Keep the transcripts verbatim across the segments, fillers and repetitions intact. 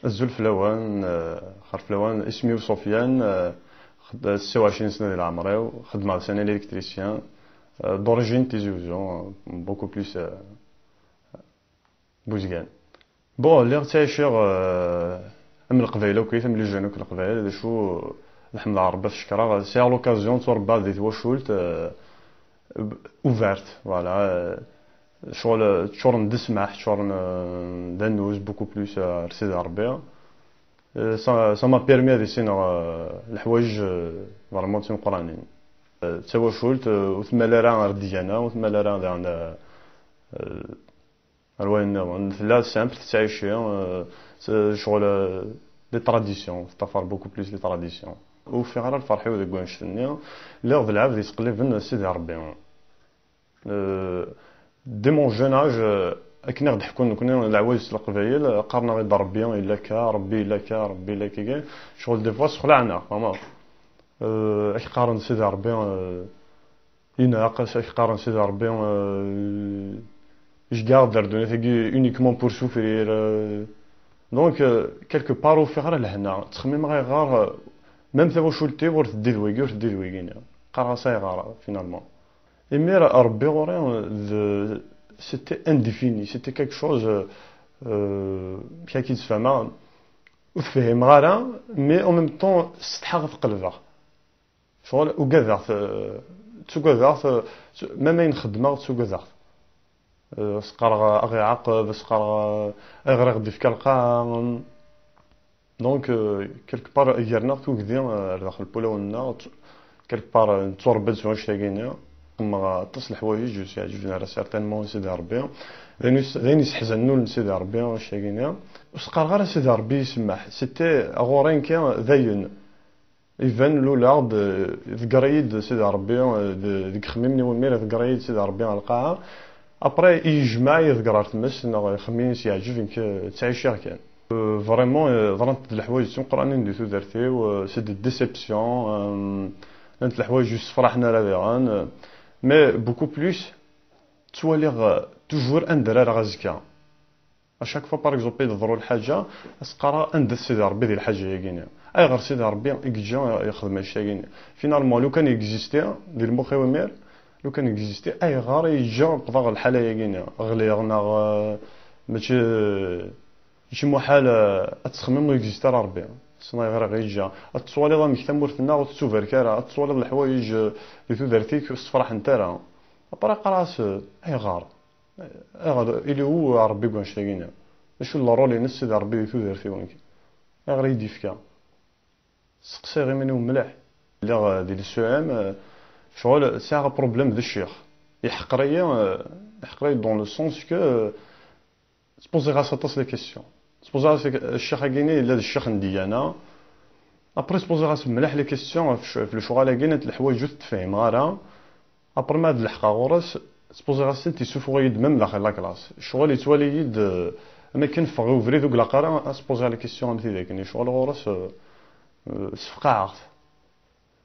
Azul fell-awen, eh, xir fell-awen. Isem-iw Sofiane, eh, xed-, setta u ɛecrin sna di leɛmer-iw, xeddmeɣ d sani électricien, eh, d'origine Tizi Uzzu, beaucoup plus, eh, Buzgan. Bon, lliɣ ttɛiceɣ, eh, am Leqbayel akk, am les jeunes akk Leqbayel, d acu, lḥemd ɣer Rebbi, ad t-cekreɣ, sɛiɣ l'occasion, tturebbaɣ di twacult, eh, ouverte, voilà, eh, ccɣel, eh, ččuren d ssmaḥ, ččuren, eh, d annuz, beaucoup plus, eh, ar Sidi Rebbi. Eh, ça, ça m'a permis ad issineɣ, eh, leḥwayeǧ, eh, vraiment d timeqqranin. Eh, d tawacult, eh, ur tmal ara ar ddiyana, ur tmal ara daɣen, eh, eh, ar wayen nniḍen. Tella simple, tettɛici, eh, s-, ccɣel, eh, des traditions, teṭṭafar beaucoup plus des traditions. Ur ufiɣ ara lferḥ-iw deg wannect-nni. Lliɣ d lɛebd yettqelliben Sidi Rebbi. Euh, dès mon jeune âge, euh, akken i ɣ-d-ḥekkun nekni leɛwayed s leqbayel, qqaren-aɣ-id Rebbi yella akka, Rebbi yella akka, Rebbi yella akka. Ccɣel des fois ssexlaɛen-aɣ, vraiment. Euh, ak-qqaren Sidi Rebbi, euh, ineɣ, ak-qqaren Sidi Rebbi, euh, ijeggeɛ-aɣ-d ar ddunit-agi uniquement pour souffrir, euh. Donc, euh, quelque part, ur ufiɣ ara lehna. Ttxemmimeɣ ayɣer, euh, même tawacult-iw ur teddi d wigi, ur teddi d wigi-nni. Qqareɣ-as ayɣer, finalement. Imir, Rebbi ɣur-i, d, c'était indéfini, c'était quelque chose, euh, amek ad k-id-sfehmeɣ, ur t-fhimeɣ ara, mais en même temps, setḥaɣ ad t-qelbeɣ. Ccɣel, ugadeɣ-t, euh, ttagadeɣ-t, euh, même ayen xeddmeɣ, ttagadeɣ-t. Euh, s-qqareɣ, ad ɣ-iɛaqeb, s-qqareɣ, euh, ayɣer i ɣ-d-ifka lqaɛa. Donc, euh, quelque part, gren-aɣ tugdi, euh, ar daxel n wulawen-nneɣ, t-, quelque part, euh, netturebba-d s wanect-agi-nni. Xemmeɣ aṭas n leḥwayeǧ ur s-yeɛǧiben ara certainement i Sidi Rebbi. D ayen yes-, d ayen yesseḥzanen ul n Sidi Rebbi, wanect-agi-nni. Ur s-qqareɣ ara Sidi Rebbi yessemmaḥ. C'était ɣur-i nekki d ayen. Iban luleɣ-d, euh, ḍegger-iyi-d Sidi Rebbi, euh, d-, deg uxemmim-nni imir, ḍegger-iyi-d Sidi Rebbi ɣer lqaɛa. Après, yejmeɛ, iḍegger ar tmes, neɣ ixemmem-iyi s-yeɛǧeb, nekk, euh, ttɛiciɣ kan. Euh, vraiment, euh, ḍrant-d leḥwayeǧ d timeqqranin di tudert-iw, euh, c'est des déceptions, euh, llant leḥwayeǧ ur ssefraḥen ara diɣen, euh, mais beaucoup plus, ttwaliɣ, euh, toujours anda ara rreɣ azekka. À chaque fois, par exemple, i d-teḍru lḥaǧa, ad s-qqareɣ anda-t Sidi Rebbi di lḥaǧa-agi-nni. Ayɣer Sidi Rebbi i yeǧǧa yexdem annect-agi-nni? Finalement, lukan existi di lmux-iw imir, lukan existi, ayɣer i yeǧǧa wwḍeɣ lḥala-agi-nni? Ɣliɣ neɣ, euh, mačči, mačči muḥal, euh, ad txemmem ur yeɣzist ara Rebbi. Ssneɣ ayɣer i ɣ-yeǧǧa. Ad tettwaliḍ amek tamurt-nneɣ ur tettubarek ara, ad tettwaliḍ leḥwayeǧ, euh, di tudert-ik ur ssefraḥent ara. Après qqareɣ-as, euh, ayɣer? Ayɣer, il est où Rebbi deg wannect-agi-nni? D acu n le rôle-ines Sidi Rebbi di tudert-iw nekk? Ayɣer i yi-d-yefka? Seqsayeɣ iman-iw mliḥ. Lliɣ, euh, di l'E C E M, euh, ccɣel sɛiɣ problème d ccix. Yeḥqer-iyi, euh, yeḥqer-iyi dans le sens que, euh, spuziɣ-as aṭas les questions. Spuziɣ-as les que-, ccix-agi-nni yella d ccix n ddiyana. Après, spuziɣ-as mliḥ les questions ɣef c-, ɣef lecɣal-agi, nna leḥwayeǧ ur t-tefhimeɣ ara. Après ma ad leḥqeɣ ɣur-s, spuziɣ-as-tent, yessuffuɣ-iyi-d même daxel la classe. Ccɣel yettwali-yi-d, euh, am akken ffɣeɣ i ubrid ur ilaq ara ad spuziɣ les questions am tidak-nni. Ccɣel ɣur-s, euh, euh, ssefqaɛeɣ-t.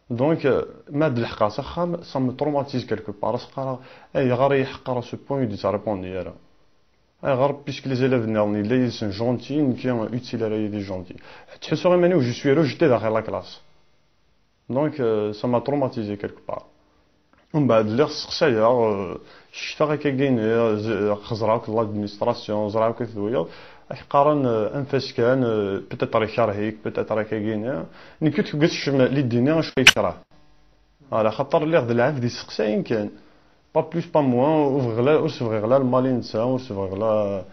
Donc, euh, ma ad leḥqeɣ s axxam, ça me traumatise quelque part. As-qqareɣ, ayɣer i yi-yeḥqer à ce point ur d-yettrépondi ara? Ayɣer, puisque les élèves nniḍen yella yid-sen gentil, nekki utile ara yili gentil? Ttḥussuɣ iman-iw, je suis rejeté daxel la classe. Donc, euh, ça m'a traumatisé quelque part. Umbeɛd lliɣ sseqsayeɣ, euh, cektaɣ akkagi-nni, z-, xeẓreɣ akk l'administration, ẓriɣ akk i tedwiyeḍ, ak-qqaren, euh, anef-as kan, euh, peut-être ikerh-ik, peut-être akkagi-nni. Nekk ur tugad tekcem l'idée-nni acu yekreh. Ala xaṭer lliɣ d lɛebd yesseqsayen kan. Pas plus, pas moins, ur bɣiɣ la, ur s-bɣiɣ la lmal i netta, ur s-bɣiɣ la,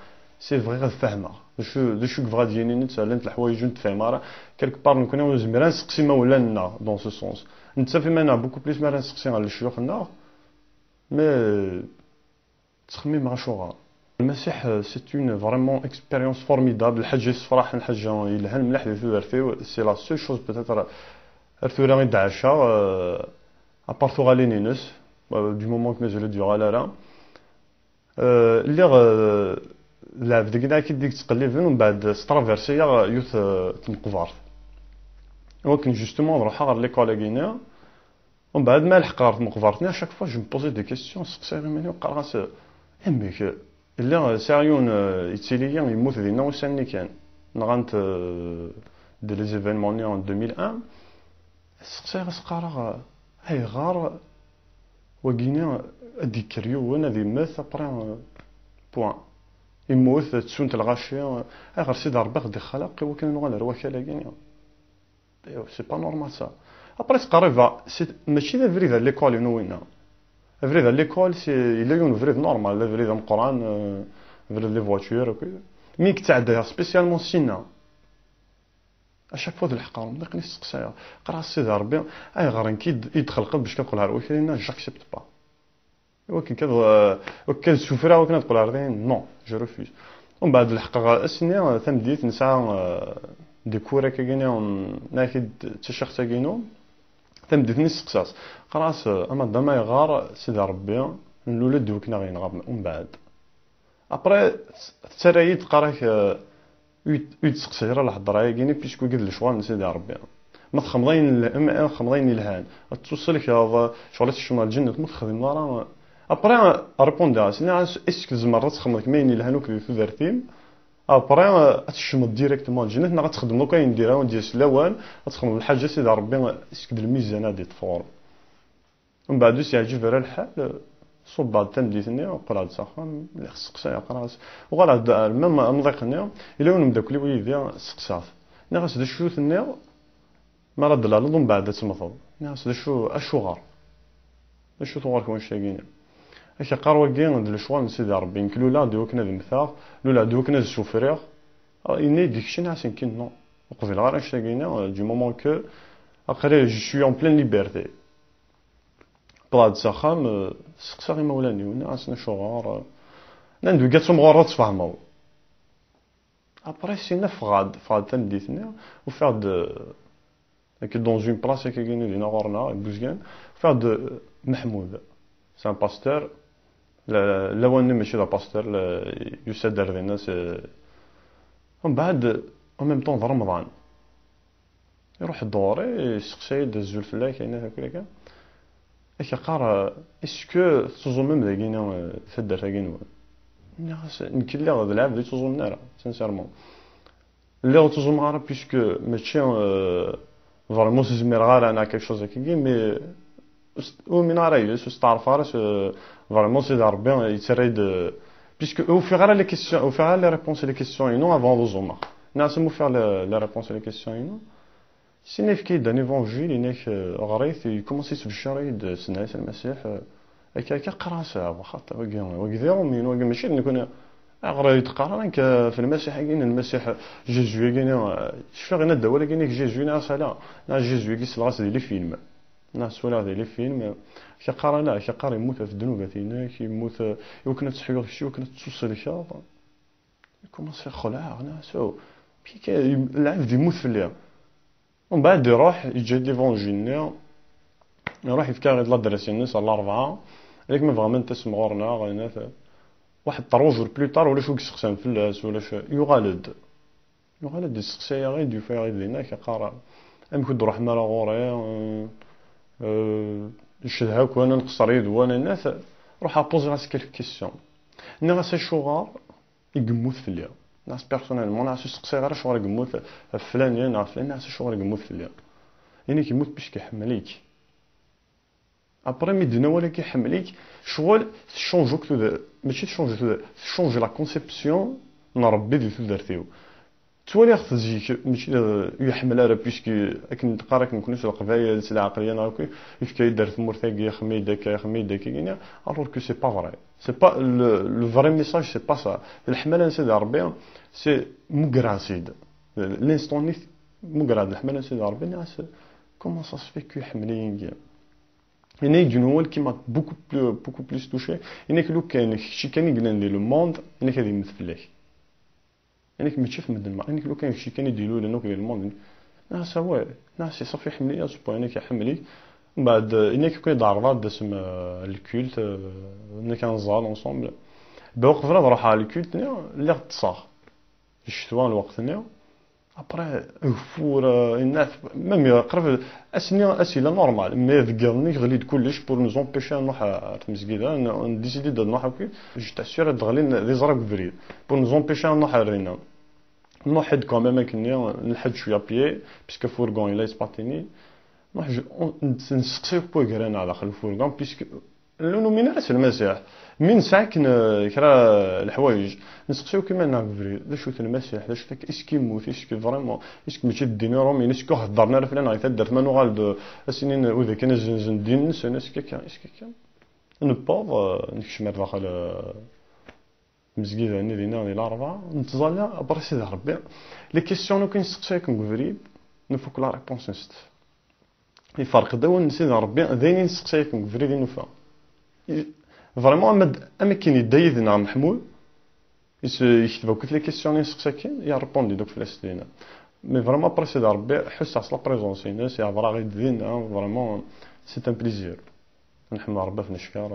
c'est vrai ad fehmeɣ. D acu, d acu yebɣa ad yini netta, llant leḥwayeǧ ur nefhim ara. Quelque part, nekkni ur nezmir ad nseqsi imawlan-nneɣ, dans ce sens. Nettaf iman-nneɣ beaucoup plus mi ara nseqsi ɣer lecyux-nneɣ, mais ttxemmimeɣ acuɣer. Lmasiḥ, euh, c'est une vraiment expérience formidable, lḥaǧa yessefraḥen, lḥaǧa yelhan mliḥ di tudert-iw, c'est la seule chose peut-être ar tura i d-ɛaceɣ, euh, à part tuɣalin-ines, euh, du moment que mazal ur d-yuɣal ara. Euh, lliɣ, euh, d lɛebd-agi akka i d-yettqelliben, umbeɛd straversiɣ yiwet, euh, tmeqbert. Wakken justement ad ruḥeɣ ɣer l'école-agi-nni, umbeɛd ma leḥqeɣ ɣer tmeqbert-nni, à chaque fois je me posais des questions, sseqsayeɣ iman-iw, qqareɣ-as, amek, lliɣ sɛiɣ yiwen, euh, yettili-yi yemmut dinna ussan-nni kan. Nɣant, euh, de les événements nni en deux mille un. Sseqsayeɣ, as-qqareɣ, euh, ayɣer wagini ad d-yekker yiwen ad yemmet, après, euh, point, yemmut, ttunt lɣaci, euh, ayɣer Sidi Ṛebbi ɣ-d-ixalaq i wakken ad nuɣal ar wakal-agi? C'est pas normal ça. Après, sqerriba, c'est, mačči d abrid à l'école inu winna. Abrid à l'école, c'est, yella yiwen ubrid normal, d abrid ameqqran, euh, abrid les voitures, ok. Mi yettɛedda spécialement sinna, à chaque fois d leḥqer, mdaqen isteqsayeɣ. Qqareɣ, Sidi Ṛebbi, ayɣer nekk i d-, i d-txelqeḍ bac kan qqleɣ ar wakal-inna? J'accepte pas. Iwakken kan, euh, iwakken kan ssufriɣ, iwakken ad qqleɣ ar dayen, non, je refuse. Umbeɛd leḥqeɣ ass-nni, euh, tameddit, nesɛa, euh, des cours akkagini, euh, nɛak-id d tacaxt-agi-inu. Tameddit-nni sseqsaɣ-tt. Qqareɣ-as, euh, a madame, ayɣer Sidi Ṛebbi nlul-d iwakken ad ɣ-yenɣ umbeɛd? Après, tettarra-yi-d, teqqar-ak, euh, ur yi-d-, ur yi-d-seqsay ara lhedra-agi-ni, puisque wagi d lecɣal n Sidi Ṛebbi. Ma txedmeḍ ayen l-, ma txedmeḍ ayen yelhan, ad tettuselkeḍ, ccɣel ad tekcmeḍ ar lǧennet, ma txedmeḍ ara. Après, répondre-as, nniɣ-as, est-ce que tzemreḍ ad txedmeḍ kemm ayen yelhan akk di tudert-im? Après, ad tekcmeḍ directement ar lǧennet, neɣ ad txedmeḍ akk ayen dira, ad d-yas lawan, ad txedmeḍ lḥaǧa, Sidi Ṛebbi, est-ce que d lmizan ad d-iṭṭef ɣur-m? Mbeɛd ur s-yeɛǧib ara lḥal, ṣubbeɣ-d tameddit-nni, qqleɣ-d s axxam, lliɣ sseqsayeɣ, qqareɣ-as, uɣaleɣ-d ar même amḍiq-nni, yella yiwen umeddakel-iw yid-i, sseqsaɣ-t. Nniɣ-as, d acu tenniḍ mi ara d-tlaleḍ umbeɛd ad temmteḍ? Nniɣ-as, d acu, acuɣer? D acu-t ɣur-k wannect-agi-nni? Ak-iqqar wagi d lecɣal n Sidi Ṛebbi, nekk luleɣ-d iwakken ad mmteɣ, luleɣ-d iwakken ad ssufriɣ. Yenna-yi-d kečč, nniɣ-as nekk non, ur qbileɣ ara annect-agi-nni, du moment que aql-i je suis en pleine liberté. Wwḍeɣ-d s axxam, eh, sseqsaɣ imawlan-iw, nniɣ-asen acuɣer, eh, nnan-d wigi ad tumɣureḍ ad tfehmeḍ. Après, sinna ffɣeɣ-d, ffɣeɣ-d tameddit-nni, ufiɣ-d, eh, nekk dans une place akkagi-nni dinna ɣur-neɣ, deg Buzgan, ufiɣ-d, eh, Meḥmud, c'est un pasteur, la-, lawan-nni mačči d apasteur, la-, yusa-d ar dinna, c'est, mbeɛd, en même temps d Remḍan. Iruḥ-d ɣur-i, yesteqsa-yi-d azul fell-ak, ayen akk akka. Ak-iqqar, est-ce que tettuẓumem dagi-ni, eh, taddart-agi-nwen? Nniɣ-as, nekk lliɣ d lɛebd ur ttuẓumen ara, sincèrement. Lliɣ ur ttuẓumeɣ ara, puisque mačči, eh, vraiment ur s-zmireɣ ara neɣ quelque chose akkagi, mais ur s-, ur umineɣ ara yes, ur steɛṛfeɣ ara s-, vraiment Sidi Ṛebbi yettarra-yi-d, eh, puisque ur ufiɣ ara les questions, ur ufiɣ ara les réponses i les questions-inu avant ad uẓumeɣ. Nniɣ-as, ma ufiɣ les, les réponses i les questions-inu, Sina yefka-yi-d un évangile, yenna-k, eh, ɣer-it, yekkumansi yettbeccer-iyi-d s Ɛisa Lmasiḥ, eh, akka, akka, qqareɣ-as, ah, waxaṭ, wagi, wagi d iṛumyen, wagi mačči d nekkni. Ayɣer i d-qqareɣ nekk, eh, f Lmasiḥ-agi n Lmasiḥ, Jésus-agi-ni, eh, cfiɣ yenna-d awal-agi-ni, Jésus, nniɣ-as ala, nniɣ Jésus-agi selleɣ-as di les films. Nniɣ-as walaɣ di les films, akka qqareɣ, ala, akka qqareɣ yemmut ɣef ddnubat-inek, yemmut, eh, iwakken ad teḥyuḍ kečč, iwakken ad tettuselkeḍ. Yekkumansi ixleɛ, nniɣ-as, oh, lɛebd yemmut fell-i. Mbeɛd iruḥ, yeǧǧa-d l'évangile-nni, iruḥ yefka-aɣ-id l'adresse-ines ɣer Larebɛa, yak ma tebɣam ad tasem ɣur-neɣ, yenna-t, waḥed trois jours plus tard, ulac ur yesteqsan fell-as, ulac, yuɣal-d. Yuɣal-d yesteqsa-yaɣ-id, yufa-yaɣ-id dinna, ak-iqqar, amek ur d-truḥem ara ɣur-i, euh, euh, ncedha-ken, ad nqeṣṣer yid-wen, yenna-t, ruḥeɣ poser-as quelques questions. Nniɣ-as acuɣer i yemmut fell-i. Nniɣ-as personnellement, nniɣ-as ur steqsayeɣ ara acuɣer i yemmut ɣef flani neɣ ɣef flani, nniɣ-as acuɣer i yemmut fell-i. Ini-k yemmut puisque iḥemmel-ik. Après, mi d-yenna awal-agi iḥemmel-ik, ccɣel techange akk tudert, mačči techange tudert, techange la conception n Rebbi di tudert-iw. Ttwaliɣ-t zik, mačči d, ur iḥemmel ara, puisque akken teqqar akken nekni s Leqbayel, s lɛeqliya neɣ akk, yefka-yi-d ar tmurt-agi, ixemmem-iyi-d akka, ixemmem-iyi-d akka, alors que c'est pas vrai. C'est pas le, le vrai message, c'est pas ça. Leḥmala n Sidi Ṛebbi, c'est mugreɣ-as-id. L'instant-nni mugreɣ-d leḥmala n Sidi Ṛebbi, nniɣ-as, comment ça se fait que iḥemmel-iyi-gi? Yenna-yi-d une nouvelle qui m'a beaucoup plus, beaucoup plus touché. Yenna-k lukan kečči kan i yellan di le monde, yenna-k ad yemmet fell-ak. Yenna-k mačči ɣef medden merra, yenna-k lukan kečči kan i d-ilulen akk di le monde. Nniɣ-as awah, nniɣ-as ṣafi ḥemmel-iyi, à ce point, yenna-k iḥemmel-ik. Mbeɛd, yenna-k akk i d-ɛerḍeɣ ad d-tasem, euh, le culte, euh, yenna-k ad nẓall ensemble. Ben, uqbel ad ruḥeɣ le culte-nni, lliɣ ṭṭseɣ. Di ccetwa n lweqt-nni. Après, ageffur, euh, yenna-t, même qrib, ass-nni, ass yella normal, mais deg yiḍ-nni yeɣli-d kullec pour nous empêcher ad nruḥ ar tmezgida, on, on décide ad nruḥ akk, je t'assure ad d-ɣlin d iẓra deg ubrid, pour nous empêcher ad nruḥ ar dinna. Nruḥ-d quand même akken-nni, nlḥa-d cwiya à pied, puisque fourgon yella yettpaṭini. Nruḥ j-, on-, nesteqsi akk wigran daxel ufourgon, puisque ur numin ara s Lmasiḥ. Mi nesɛa akken, eh, kra leḥwayeǧ, nesteqsi akk iman-nneɣ deg ubrid, d acu-t Lmasiḥ, d acu-t akka, est-ce que yemmut, est-ce que vraiment, est-ce que mačči d ddin iṛumyen, est-ce que ur heddren ara fell-aneɣ i taddart, ma nuɣal-d, eh, ad s-inin, eh, wid akken ad zzenzen ddin-nsen, est-ce que akka, est-ce que akka. Newweḍ, eh, nekcem ar daxel, eh, tmezgida-nni dinna di Larebɛa, nettẓalla, après Sidi Ṛebbi, les questions akk i nesteqsa akken deg ubrid, nfuk la réponse-nsent. Iferq-d awal n Sidi Ṛebbi, d ayen i nesteqsa akken deg ubrid i nufa. I-, vraiment, ama d-, am akken yedda yid-neɣ Meḥmud, is-, yekteb akk les questions i nesteqsa akken, yerrepondi-d akk fell-as dinna. Mais vraiment, après Sidi Ṛebbi, ḥusseɣ s la présence-ines, yehder-aɣ-d dinna, vraiment, c'est un plaisir. Nḥemmed Ṛebbi ɣef leckaṛ.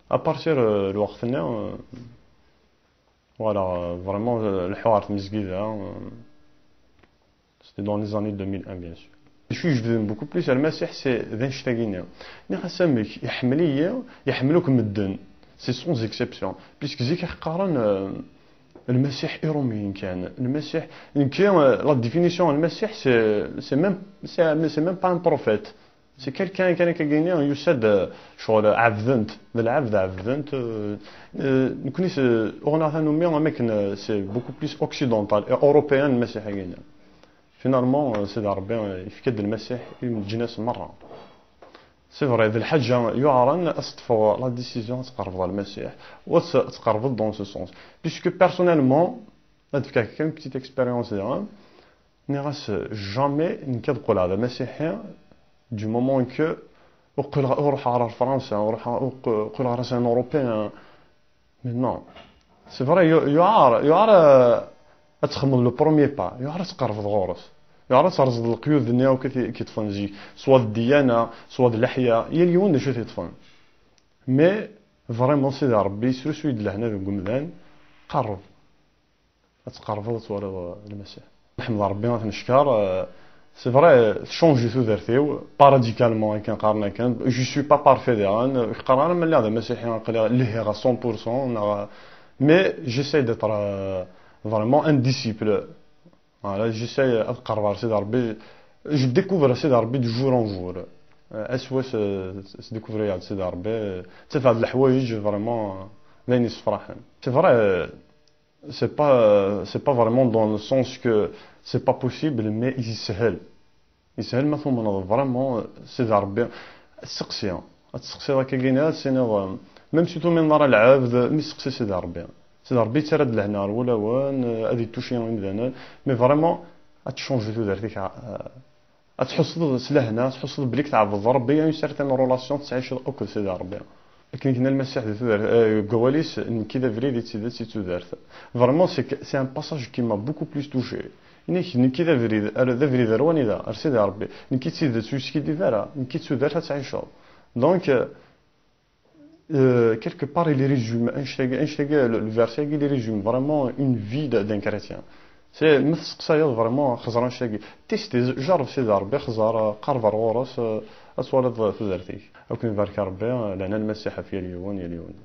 À partir, euh, lweqt-nni, euh, voilà, euh, vraiment, euh, lḥu ɣer tmezgida, euh, c'était dans les années deux mille un, bien sûr. D acu ijebden beaucoup plus Lmasiḥ, c'est d annect-agi-nni. Nniɣ-as amek, iḥemmel-iyi, iḥemmel akk medden, c'est sans exception. Puisque zik i qqaren, euh, Lmasiḥ iṛumyen kan. Lmasiḥ, nekki, euh, la définition n Lmasiḥ, c'est, c'est même, c'est, c'est même pas un prophète. C'est quelqu'un kan akka-agi-nni, yusa-d, euh, ccɣel ɛebden-t, d lɛebd ɛebden-t, euh, euh, nekni s-, uɣen-aɣ tanumi am akken, euh, c'est beaucoup plus occidental et européen Lmasiḥ-agi-nni. Finalement, euh, Sidi Ṛebbi, euh, yefka-d Lmasiḥ i leǧnas merra. C'est vrai, d lḥaǧa yuɛren ad teṭṭfeḍ la décision ad tqerrbeḍ ɣer Lmasiḥ, ou ad t-, tqerrbeḍ dans ce sens. Puisque personnellement, ad d-fkeɣ kan une petite expérience daɣen, nniɣ-as jamais nekk ad qqleɣ d amasiḥi du moment que ur qqleɣ, ur ruḥeɣ ara ɣer Fransa, ur ruḥeɣ, ur q-, ur qqleɣ ara c'est un Européen. Mais non. C'est vrai, yu-, yuɛer, yuɛer, euh, ad txedmeḍ le premier pas, yuɛer ad tqerrbeḍ ɣur-s. Yuɛer ad terẓeḍ leqyud-nni akk i t-, i k-yeṭṭfen zik, soit d ddiyana, soit d leḥya, yal yiwen d acu i t-yeṭṭfen. Mais vraiment, Sidi Ṛebbi yesrusuy-d lehna deg umdan, qerreb. Ad tqerrbeḍ ad twaliḍ, euh, Lmasiḥ. Nḥemmed Ṛebbi, ad t-neckeṛ, euh, c'est vrai, tchange tudert-iw, pas radicalement, akken qqaren akken. Je suis pas parfait daɣen, ur qqareɣ ara ma lliɣ d amasiḥi, aql-i lhiɣ à cent pour cent, neɣ, mais j'essaie d'être, euh, vraiment un disciple. Voilà, j'essaie ad qerrbeɣ ɣer Sidi Ṛebbi. Je découvre Sidi Ṛebbi de jour en jour. Euh, ass wass, euh, s-, sdécouvriɣ-d Sidi Ṛebbi, euh, ttafeɣ-d leḥwayeǧ vraiment, euh, d ayen yessefraḥen. C'est vrai, euh, c'est pas, c'est pas vraiment dans le sens que c'est pas possible, mais yeshel. Yeshel ma tumneḍ vraiment Sidi Ṛebbi. Seqsi, ad tseqsiḍ akka-agi, ad tiniḍ, même si tumineḍ ara lɛebd, mi seqsi Sidi Ṛebbi. Sidi Ṛebbi yettarra-d lehna ɣer wulawen, ad ittuci imdanen, mais vraiment ad tchange tudert-ik, ad tḥusseḍ s lehna, ad tḥusseḍ belli tɛebdeḍ Ṛebbi, une certaine relation tettɛiceḍ akked Sidi Ṛebbi. Akken i yenna Lmasiḥ di tudert, eh, deg wawal-is, nekki d abrid, i d tidet, i d tudert. Vraiment, c'est que, c'est un passage qui m'a beaucoup plus touché. Yenna-k, nekki d abrid, ar, d abrid ar wanida? Ar Sidi Ṛebbi. Nekki d tidet, ur yeskiddib ara. Nekki d tudert, ad tɛiceḍ. Donc, euh, euh, quelque part, il résume, annect-agi, annect-agi, le, le verset-agi, il résume vraiment une vie de, d'un chrétien. C'est, ma testeqsayeḍ vraiment, xẓer annect-agi. Testi, jarreb Sidi Ṛebbi, xẓer, euh, qerreb ar ɣur-s, euh, ad twaliḍ tudert-ik. Ad ken-ibarek Ṛebbi, lehna Lmasiḥ ɣef yal yiwen, yal yiwen.